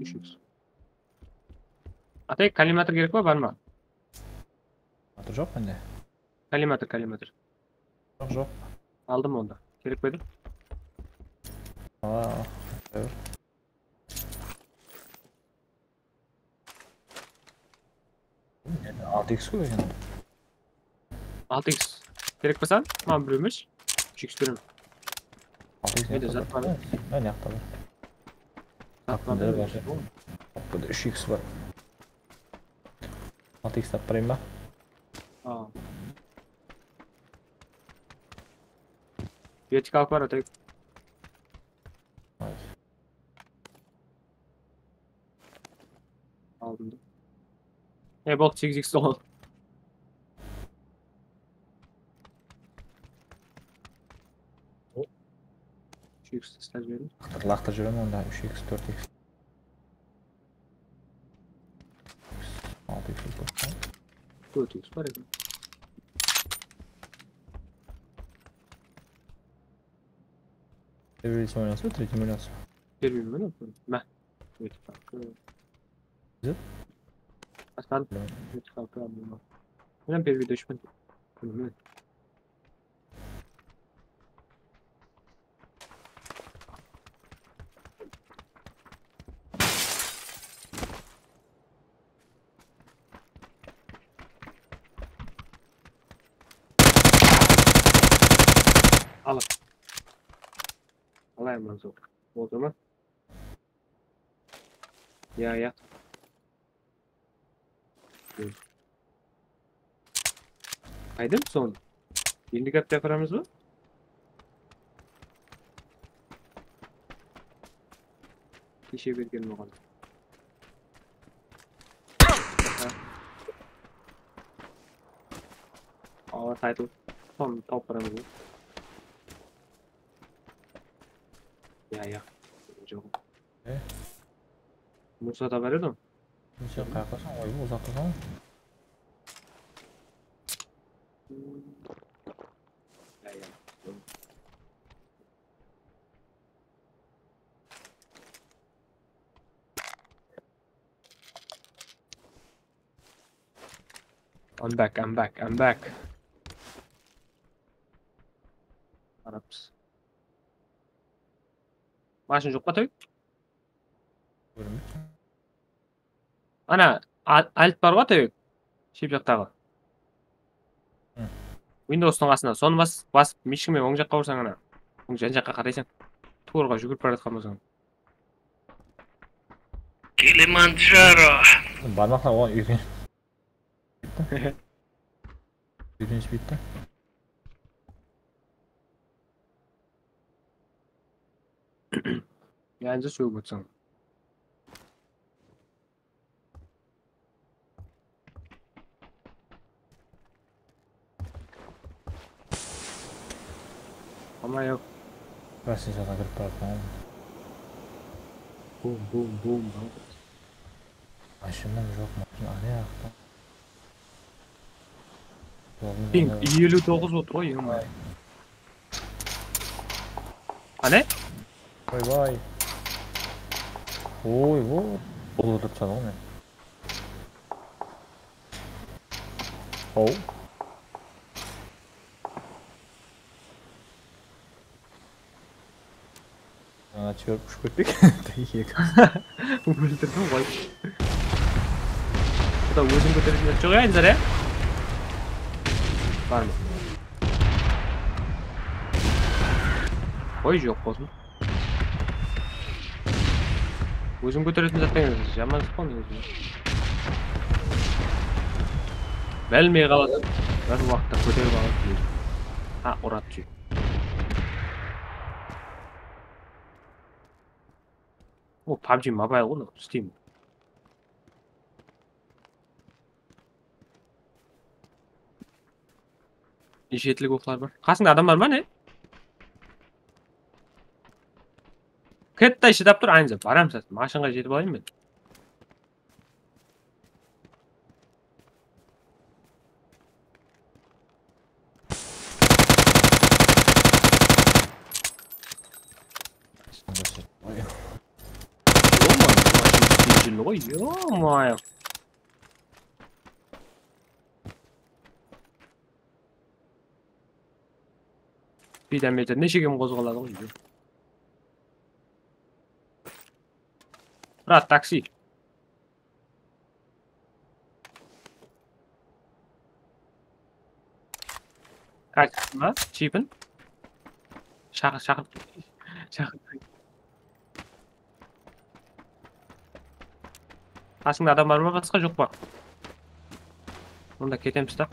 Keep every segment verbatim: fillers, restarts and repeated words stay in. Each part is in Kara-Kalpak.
Úsh iks. Atay, kollimator kerek pa, bar ma? Atır joq mende. Kollimator, kollimator. Joq, joq. Aldım onda. Kerek pa edi? Aa, altı X koy endi. Altı X. Kerek pa saǵan? Maǵan bir emes. Úsh X beremen. Altı X Mende zat bar. Ha, ne jaqta bar? Zat bar. Bunda úsh X bar. Altı X tapparayın ba? Aa. Vertikal bar, Atay. Aldım da. E, bol, segiz X ol. Úsh X islep jiberdim. Laqtır, laqtır júremen onda, úsh X, tórt X. Altı X. Tórt X bar eken. Первый лицо oynayasız ba, третий oynayasız ba? Первый oynayman. Mine. Vertikal. Zıp. Aslan. Vertikal aldım. Mine первый de ushpan. Mine. Al. Alayım, Manzur. Oldı mı? Ya, ya. Qaydan soń? Endi gáp japaramız ba? Keshe bergen oǵan. Awa, title. Sonı tawıp baramız ba? Ya, ya. Joq. E? Musa da bar edi. Sen qayaqtasań, oyba, uzaqtasań? I'm back, I'm back, I'm back. Qarapsız. Mashın joq pa, Tawik? Ana, a-, alt bar ǵoy, Tawik. Shep jaqtaǵı. Windowstıń astında. Sonı bas-, basıp, mishkiń menen oń jaqqa ursań, ana. Oń jan jaqqa qaraysań. Tuwrıǵa júgirip baratqan bolsań. Kilimanjaro. Barmaqlar oǵan úyrenip. Úyrenishpeydi da. Yanca sógip otsań. Ama yoq. Rossiya jaǵa kirip baratqan. Bum, bum, bum. Mashinam joq, mashina ane jaqta. Ping eliw toǵız otır ǵoy, ё-моё. Qáne? Oy, oy. Oy, oy. Bul otırıp turadı ǵoy men. Ow. Ana, twerk ushıp ketpek. Eki. Óltirdim ǵoy. Quda, ózin kóteretin zat joq ya, Enzar, ya? Bar ma? Qoy, joq bolsın. Ózin kóteretin zat degen jaman zat ǵoy, ózin. Bilmey qaladı. Bir waqıtta kóterip aladı ózin. Ha, uradı. O, PUBG Mobile ǵoy, Steam. Jetlik oqlar bar. Qasıńda adam bar ma, ne? Ketty, shıdap tur, Aynza. Baramız, mashınǵa jetip alayın men. Bil ǵoy, ё-моё. Biydan biydan neshe kem qozǵaladı ǵoy. Brat, taksi. Qaytıptı ma? Chipin? Shaqır, shaqır. Shaqır. Qasıńda adam bar ma, basqa joq pa? Onda ketemiz da.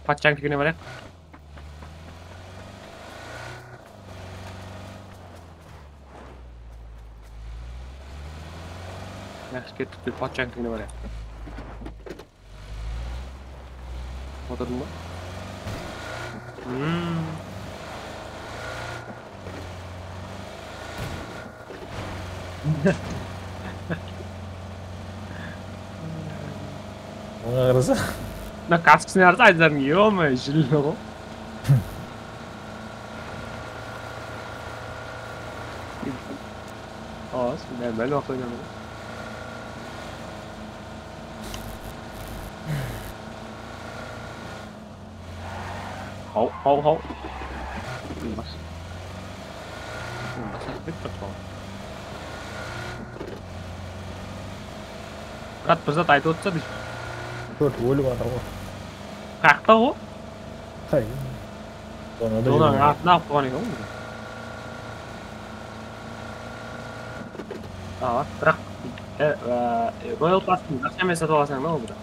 Patshang tigine barayıq. Yaxshi, kettik, patshang tigine barayıq. Otırdım ba? Hmm. Ońa qarasa. Mına kaskasın arsa aytsadım, ё-моё, jilli ǵo. Aa, nármál waqıt oynamadı. Haw, haw, haw. Bas. Bas, bas, bas, bas. Brat, bir zat aytıp otsa, deydi. Kórt, ólip atır ǵo. Qaqta ǵo? Qay? Zonada Zonanıń júrgen. Atına alıp qoyǵan eken ǵo. Aa, biraq, e, e, Royal Pass'ın aqsha menen satıp alasań da, ol biraq.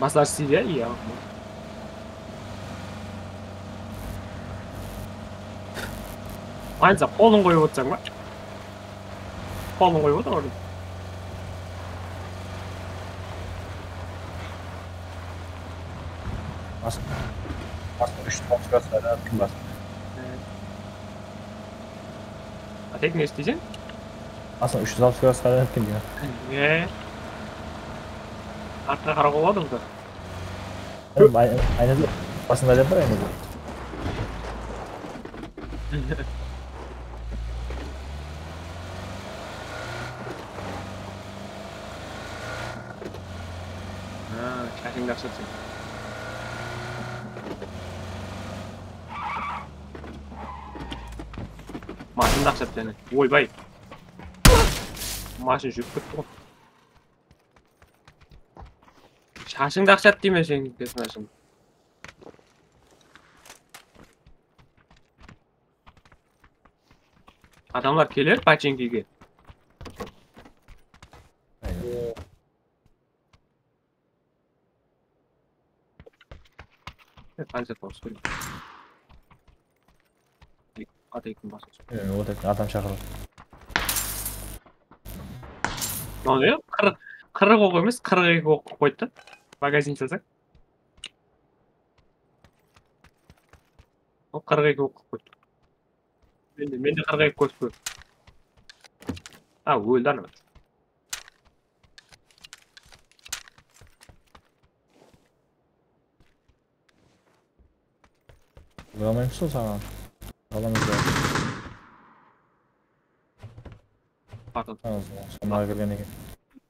Baslar Siriya, iya. Aytsa, qolın qoyıp otsań ba? Qolın qoyıp otır orada. Bas-, bas-, úsh bas-, bas-, bas-, kim bastı? Evet. A, tek ne isteyseń? Basın úsh júz alpıs gradusqa aylanıp kelgen. E. Artqa qarap boladı buzda. Ay-, aynada basında aylanıp tur aynada. Ha, shashıńdı aqsat sen. Mashındı aqsat jáne. Oybay. Mashın júrip ketti ǵoy. Shashıńdı aqsat deymen sen, personajım. Adamlar keler, pachinkiga. Aynen. Panzer force. Ataytın basıp. Ee, o da adam shaqırdı. Mınaw ne? Qırq, qırq oq emes, qırq eki oq qoydı da. Magazin salsaq. O qırq eki oq qoydı. Mende, mende qırq eki kóz kóz. A, óldi anaw. Ulamаймыз ǵoy saǵan. Alamız da. Pardon. Sonıǵa kirgen eken.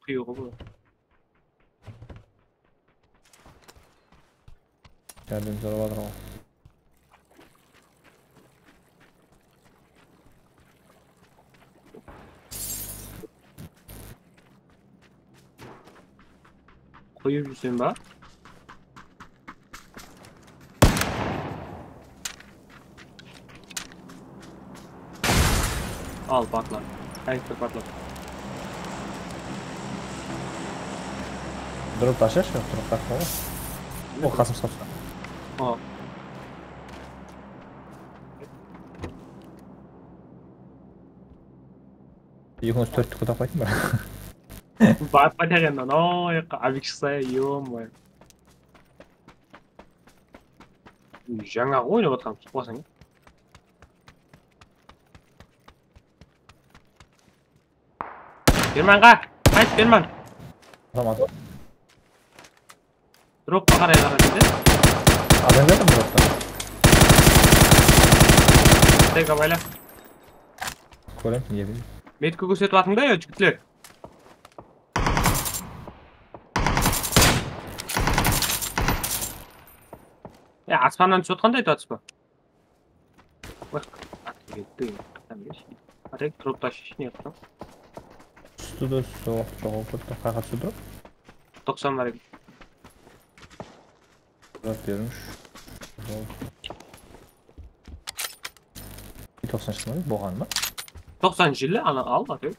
Qıyıǵı bu. Járdem sorap atır ǵoy. Qoyıp júrseń ba? Al, patlat. Kayıttır patlat. Durıp tashash, durıp tasha. O, qasım sapsa. O. Eki júz tórtti kutap qaytın ba? Barıp qaytayıq endi, anau jaqqa, abik shıqsa, ё-моё. Jańa oynap atqanımız, uqpasań. Bermanǵa, qayt, Berman. Tamam. Dropqa qaray qara dedi. Adam geldi mi dropta? Tek abayla. Kórem, ne bileyim. Metki kórsetip atıń da, yo, jigitler. Ya, aspannan túsip atqanday aytıp atırız ba? Baq, atı ketti. Qáne, turıp ta sheshine yaptı. Tústi de, tústi, waqıt joq bolıp turıptı. Qayaqqa túsip atır? Toqsan bar eken. Zat bermiş. Bir toqsan shıqtı ma? Bolǵan ba? Toqsan jeli, ana, al, atı.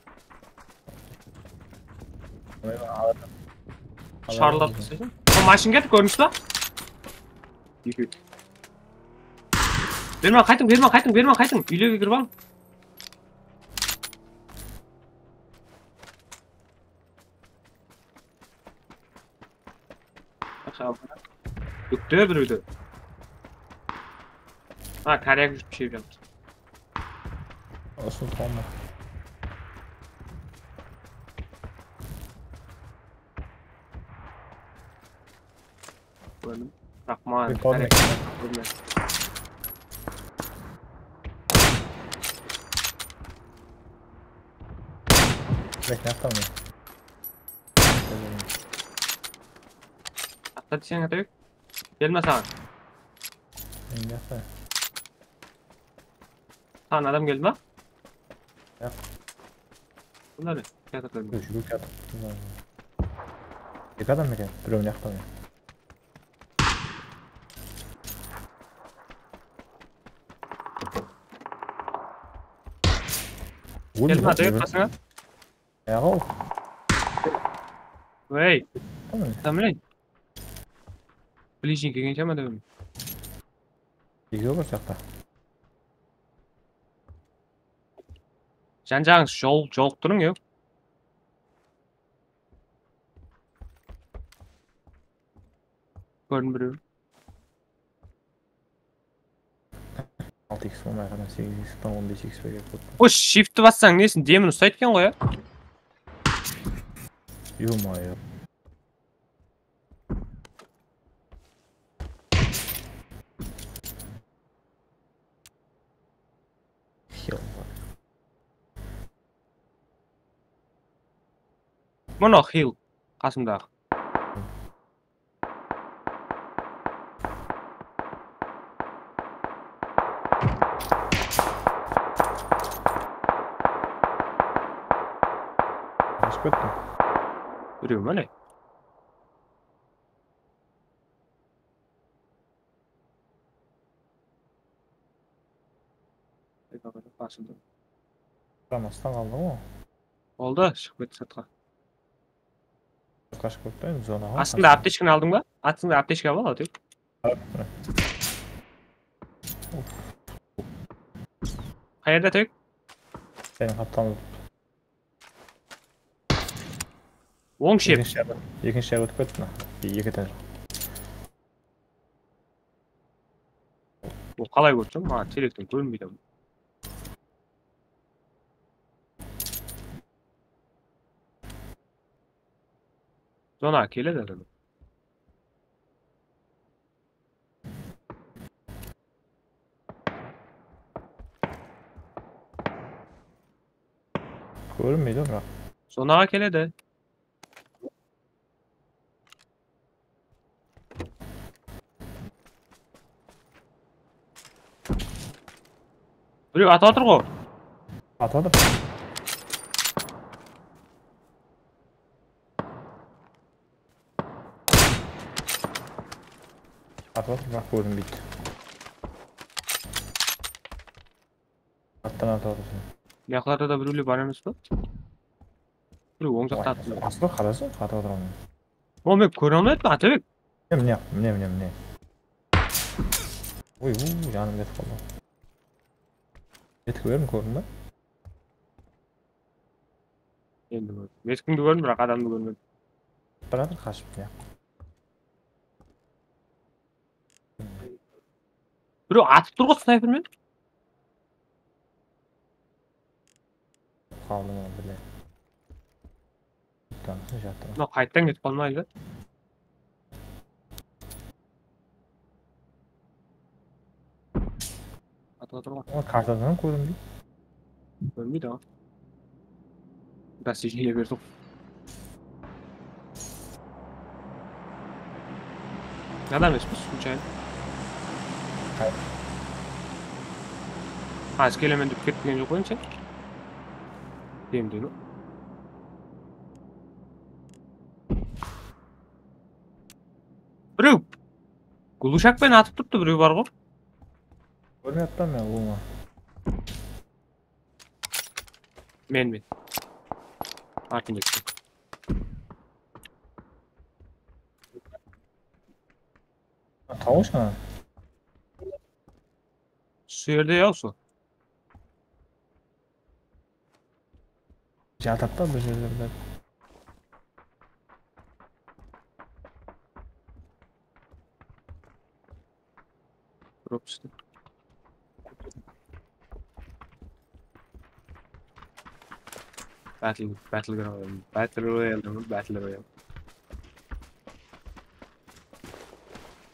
Sharlap taslaysań. O, mashina keldi, kórdińiz ba? Bermen, qaytıń, bermen, qaytıń, bermen, qaytıń. Úylerge kirip alıń. Dúkti birewdi. Ha, kárek júrip shep jatır. Usın tamam. Kórdim. Raxman. Record kárek. Kórme. Bek, ne yaptın? Atla deseń, atayıq. Kelme saǵan. Endi atla. Saǵan adam keldi ma? Yaq. Bunlar ne? Kiyatır keldi. Júrip kiyatır. Eki adam eken, birewin yaqtan. Keldi ma, atayıq, qasıńa? Yaǵo. Wey. Tamam. Tamam. Ближний kelgen shama da. Eki bar jaqta. Jan-jaǵıńız jol, jolıq turıń, yo. Kórdim birew. Altı iks bolmay qaldı, segiz iks pa, on bes iks pa kerek boldı. O shiftti bassań, nesin, demin uslaydı eken ǵoy, ya? Ё-моё. Хил. Mına Xil, qasımdaǵı. Ashıp kettim. Birew ma ne? Qasımda. Quramastan qaldı ǵoy. Boldı, shıǵıp ketti sırtqa. Sırtqa shıǵıp ketti, endi zonaǵa. Astında aptechkanı aldıń ba? Astında aptechka bar, tek. Qayerda, tek? Seniń qaptalında. Oń shep. Ekinshi jaǵı, ekinshi jaǵı ótip ketti mına. Eki tane. Ol qalay kórdi? Maǵan terekten kórinbeydi. Zona keledi adam. Kórinbeydi biraq. Zonaǵa keledi. Birew atıp atır ǵo. Atıp atır. Atıp atır, biraq kórinbeydi. Attan atıp atır. Mıyaqlarda da birewler bar emes pe? Birew oń jaqta attı. Astı, qarasın, atıp atır onı. O, men kóre almay atırman, Atabek. Mine, mine, mine, mine. Oy, uy, janım ketip qaldı. Jetip berdim, kórdiń ba? Endi kórdim. Meskimdi kórdim, biraq adamdı kórmedim. Baradır, qashıp, ya. Birew atıp tur ǵoy snaypermen. Qaldım ol bile. Tanısın jatır. Mına qayttan ketip qalmaydı. Atıp atır ǵoy. Oy, kartadan kórinbeydi. Kórinbeydi aǵa. Достижение berdi. Adam emes, случайно. Házir kelemen dep ketken joq qoyınsha. Demdeydi. Birew glushak penen atıp turıptı, birew bar ǵo. Kórmey atırman men ulıwma. Men, men. Artım ettim. Tawısh ha. Usı jerde ya usı. Jatadı da bir jerlerde. Propustı. Battle, Battle Royale, Battle Royale, Battle Royale.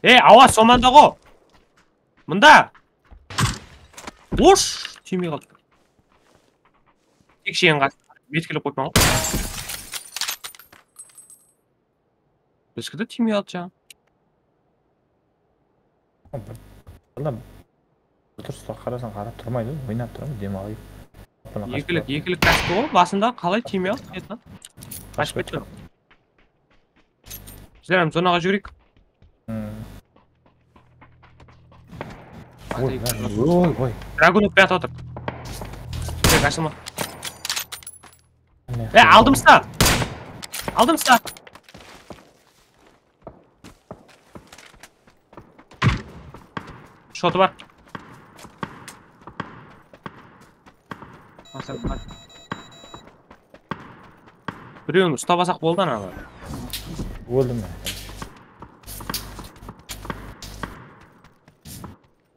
Ey, awa, somanda ǵo. Mında. Osh, tiymey qaldı. Tek sheyin qas. Metkilep qoyıppan ǵo. Bizki de tiymey qaldı jańa. Adam bir turısta qarasań, qarap turmaydı, oynap turadı, dem alayıq. Ekilik, ekilik kastı ǵo, basında qalay tiymey qaldı, qashıp ketken. Bizler hám zonaǵa júgireyik. Hmm. Oy, oy, oy. Dragunov kiyatır atır. Tek ashılma. E, aldım sta. Aldım sta. Shotı bar. Birewin ustap alsaq boldı analar. Óldim men.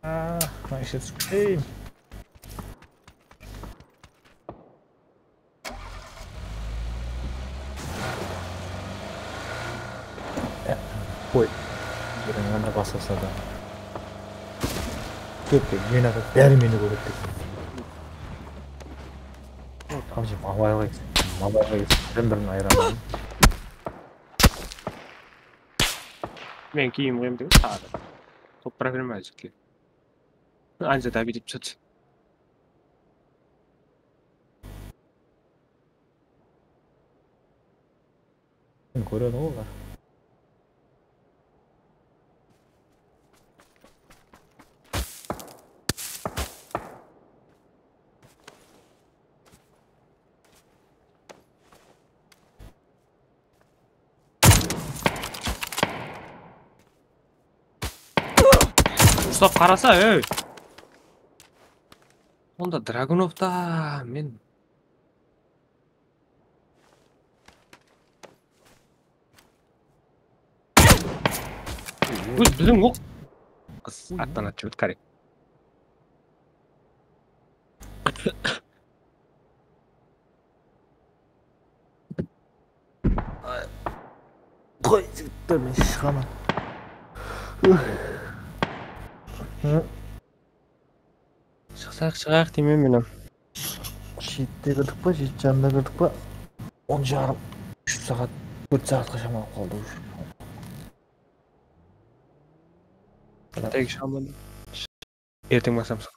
Ah, mına ishke túsip keteyin. Qoy. Júreń, anda basqası da. Kep, kep, men adam bári meni kóredi. Tamam, alayıq, alayıq. Sen birin ayıraman. Men kiyim qoyayım degen saǵan. Top problem azıkke. Anca da bitip tut. Kóredi ǵo olar. Uslap qarasa, ey. Onda Dragunovta men. Óz biziń oq. Qız attan atshı edi, kárek. Qoy, jigitler, men shıǵaman. Shıqsaq, shıǵayıq deymen men hám. Jetide kirdik pa, jeti jarımda kirdik pa? On jarım, úsh saat, tórt saatqa shamalap qaldı. Erteń basarmız.